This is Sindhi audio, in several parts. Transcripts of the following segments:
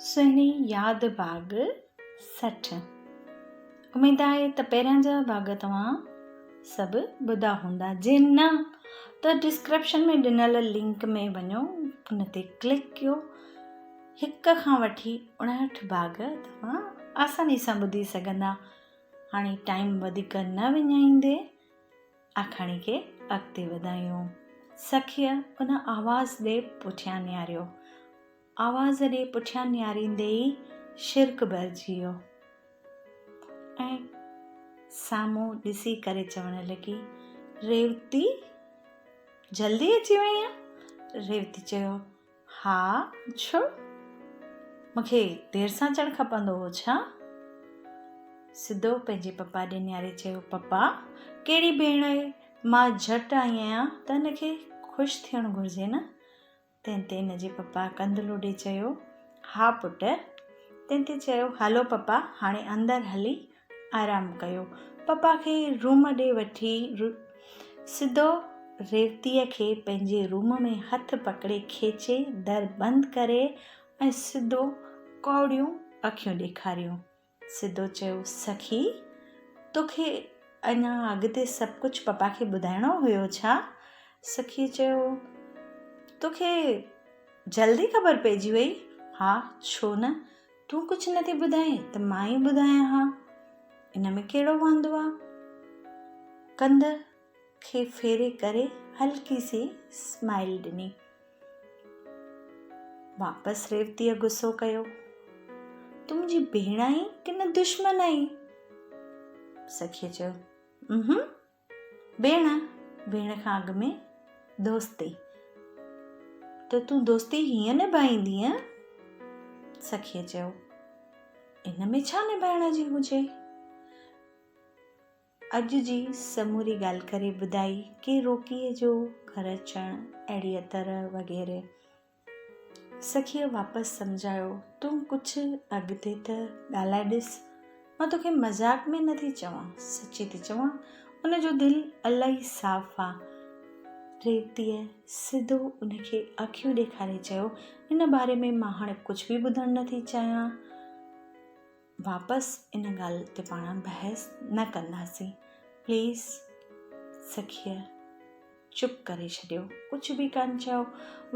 سهڻي ياد ڀاڳ 60. اميد آهي ته پهريان جا ڀاڳ توهان سڀ ٻڌا هوندا جي نه ته ڊسڪرپشن ۾ ڏنل لنڪ ۾ وڃو ان تي ڪلڪ ڪيو هڪ کان وٺي 59 ڀاڳ توهان آساني سان ٻڌي سگهندا. هاڻي ٽائيم وڌيڪ نه وڃائيندي آکاڻي کي اڳتي وڌايون. سکيء ان آواز ڏي پٺيان نهاريو. آواز ڏي پٺيان نهاريندي ئي شرڪ ڀرجي ويو ۽ سامهون ڏسي ڪري چوڻ لڳي، ريوتي! جلدي اچي وئينء؟ ريوتي چيو، ها، ڇو؟ مون کي دير سان اچڻ کپندو هو ڇا؟ سڌو پنهنجي پپا ڏي نهاري چيو، پپا، ڪهڙي ڀيڻ آهي؟ مان جهٽ آئي آهيان ته هن کي خوش ٿيڻ گهرجي نه؟ تنهن تي هن جي پپا ڪنڌ لوڏي چيو، ها پٽ. تنهن تي چيو، هلو پپا، هاڻي اندر هلي آرام ڪيو. پپا کي روم ڏي وٺي سڌو ريوتيء کي پنهنجي روم ۾ هٿ پڪڙي کيچي در بند ڪري ۽ سڌو ڪؤڙيون اکيون ڏيکاريون. سڌو چيو، سخي! توکي اڃا اڳتي سڀ ڪجهه پپا کي ٻڌائڻو هيو ڇا؟ سخيء چيو، توکي جلدي خبر پئجي وئي؟ ها، ڇو نه؟ تون ڪجهه نه ٿي ٻڌائين ته مان ئي ٻڌايان ها. ان ۾ ڪهڙو واندو آ؟ ڪنڌ کي ڦيري ڪري هلڪي سي اسمائيل ڏني. واپس ريوتيء غصو ڪيو. تون منهنجي ڀيڻ آهين ڪي نه دشمن آهين؟ سکيء چيو، اهم، ڀيڻ، ڀيڻ کان اڳ ۾ دوستي. ته تون دوستي هيئن نڀائيندينء؟ سکيء چيو، ان ۾ ڇا نڀائڻ جي هجي؟ اڄ جي سموري ڳالهه ڪري ٻڌائي ڪي روڪيء جو گهر اچڻ اهڙيء طرح وغيره. سکيء واپس سمجهايو، تون ڪجهه اڳتي ته ڳالهائي ڏس. مان توکي مذاق ۾ نه ٿي چوان، سچي ٿي چوان. ان جو دل الاهي صاف آ. ريوتيء سڌو ان کي اکيون ڏيکاري چيو، ان باري ۾ مان هاڻي ڪجهه به ٻڌڻ نه ٿي چاهيان. واپس ان ڳالهه تي پاڻ بحث نه ڪنداسين. پليز. سکيء چپ ڪري ڇڏيو. ڪجهه به ڪانه چيو.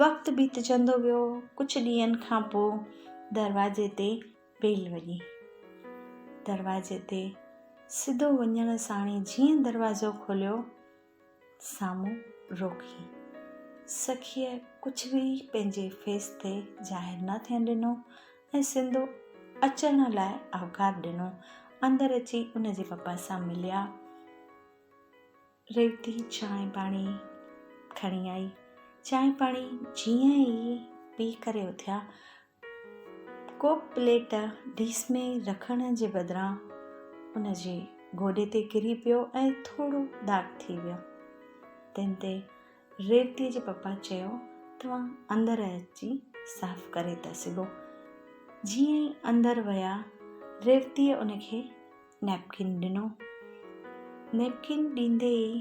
وقت بيتجندو ويو. ڪجهه ڏينهن کان پوء دروازي تي بيل وڄي. دروازي تي سڌو وڃڻ ساڻ ئي جيئن دروازو کوليو، سامهون روڪي. سکيء ڪجهه به پنهنجي فيس تي ظاهر نه ٿيڻ ڏنو ۽ سنڌو اچڻ لاء آوڪار ڏنو. اندر اچي ان جي پپا سان مليا. ريوتي چانهه پاڻي کڻي آئي. چانهه پاڻي جيئن ئي پي ڪري اٿيا، ڪو پليٽ ڊيس ۾ رکڻ جي بدران ان جي گوڏي تي ڪري پيو ۽ ٿورو داغ ٿي ويو. تنهن تي ريوتيء جي پپا چيو، توهان اندر اچي صاف ڪري ٿا سگهو. جيئن ئي اندر ويا، ريوتيء ان کي نيپڪن ڏنو. نيپڪن ڏيندي ئي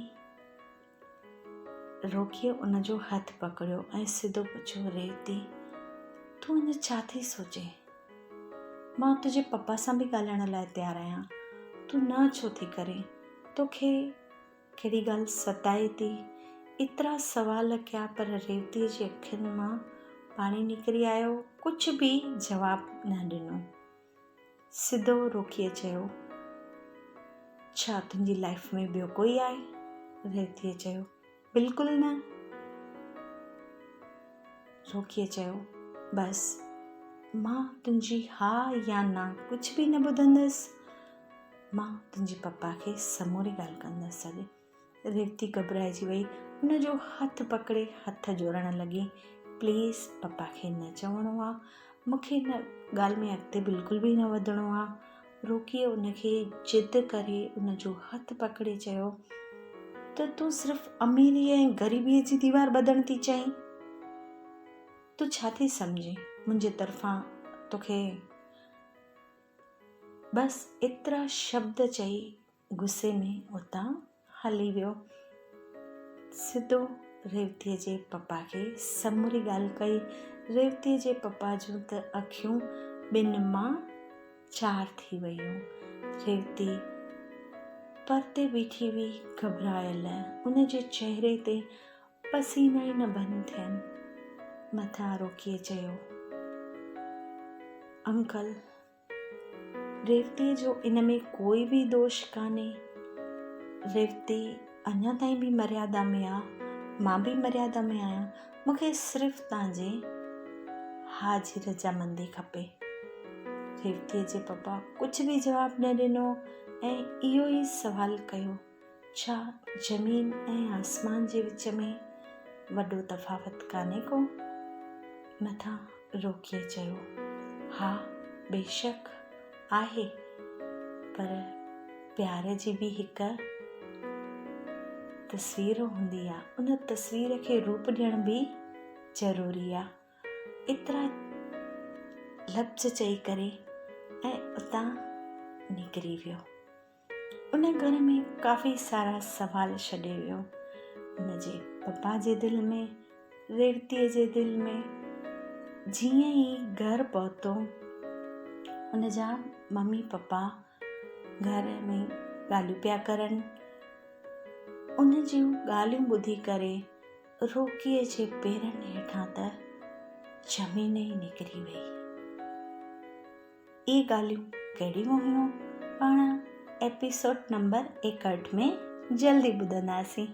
روڪيء ان جو هٿ پڪڙيو ۽ سڌو پڇيو، ريوتي، تون اڃا ڇا ٿي سوچين؟ مان تنهنجي پپا سان به ڳالهائڻ لاء تيار آهيان. تون نه ڇو ٿي ڪرين؟ توکي ڪهڙي ڳالهه ستائي ٿي؟ ايترا سوال ڪيا پر ريوتيء جي اکين مان پاڻي نڪري آيو، ڪجهه به جواب نه ڏنو. سڌو روڪيء چيو، ڇا تنهنجي لائيف ۾ ٻيو ڪوئي آهي؟ ريوتيء چيو، بلڪل نه. روڪيء چيو، بس مان تنهنجي ها يا نه ڪجهه به نه ٻڌندس. مان تنهنجي پپا کي سموري ڳالهه ڪندس اڄ. ريوتي گهٻرائجي وئي. هن جو هٿ پڪڙي هٿ جوڙڻ لڳي، پليز پپا کي نه چوڻو آ. مون کي ان ڳالهه ۾ اڳتي بلڪل به نه وڌڻو آ. روڪيء ان کي ضد ڪري ان جو هٿ پڪڙي چيو ته تون صرف اميريء ۽ غريبيء جي ديوار ٻڌڻ ٿي چاهين؟ تون ڇا ٿي سمجهين منهنجي طرفان توکي بس ايترا شبد چئي غصي ۾ اتان هلي ويو. سڌو ريوتيء جي پپا کي سموري ڳالهه ڪئي. ريوتيء جي پپا جون ته اکيون ٻن مان چار ٿي ويون. ريوتي پرتي بيٺي هئي گهٻرايل. ان جي چهري تي پسينا ئي نه بند ٿين. مٿان روڪيء چيو، انڪل! ريوتيء جو ان ۾ ڪوئي به دوش ڪانهي. ريوتي اڃا تائين به مريادا ۾ آ، مان به مريادا ۾ آهيان. مون کي صرف توهان جي ها جي رضامندي کپي. ريوتيء جي پپا ڪجهه به جواب نه ڏنو ۽ اهو ئي سوال ڪيو، ڇا زمين ۽ آسمان جي وچ ۾ وڏو تفاوت ڪانهي ڪو؟ مٿان روڪيء چيو، ها بيشڪ آهي، پر پيار جي به هڪ تصوير هوندي آ، ان تصوير کي روپ ڏيڻ به ضروري آ. ايترا لفظ چئي ڪري ۽ اتان نڪري ويو. ان گهر ۾ ڪافي سارا سوال ڇڏي ويو. هن جي پپا جي دل ۾، ريوتيء جي دل ۾. جيئن ئي گهر پهتو، هن جا ممي پپا گهر ۾ ڳالهيون پيا ڪرن. ان جون ڳالهيون ٻڌي ڪري روڪيء جي پيرن هيٺان ته زمين ئي نڪري وئي. اهي ڳالهيون ڪهڙيون هيون پاڻ ايپيسوڊ نمبر 61 ۾ جلدي ٻڌنداسين.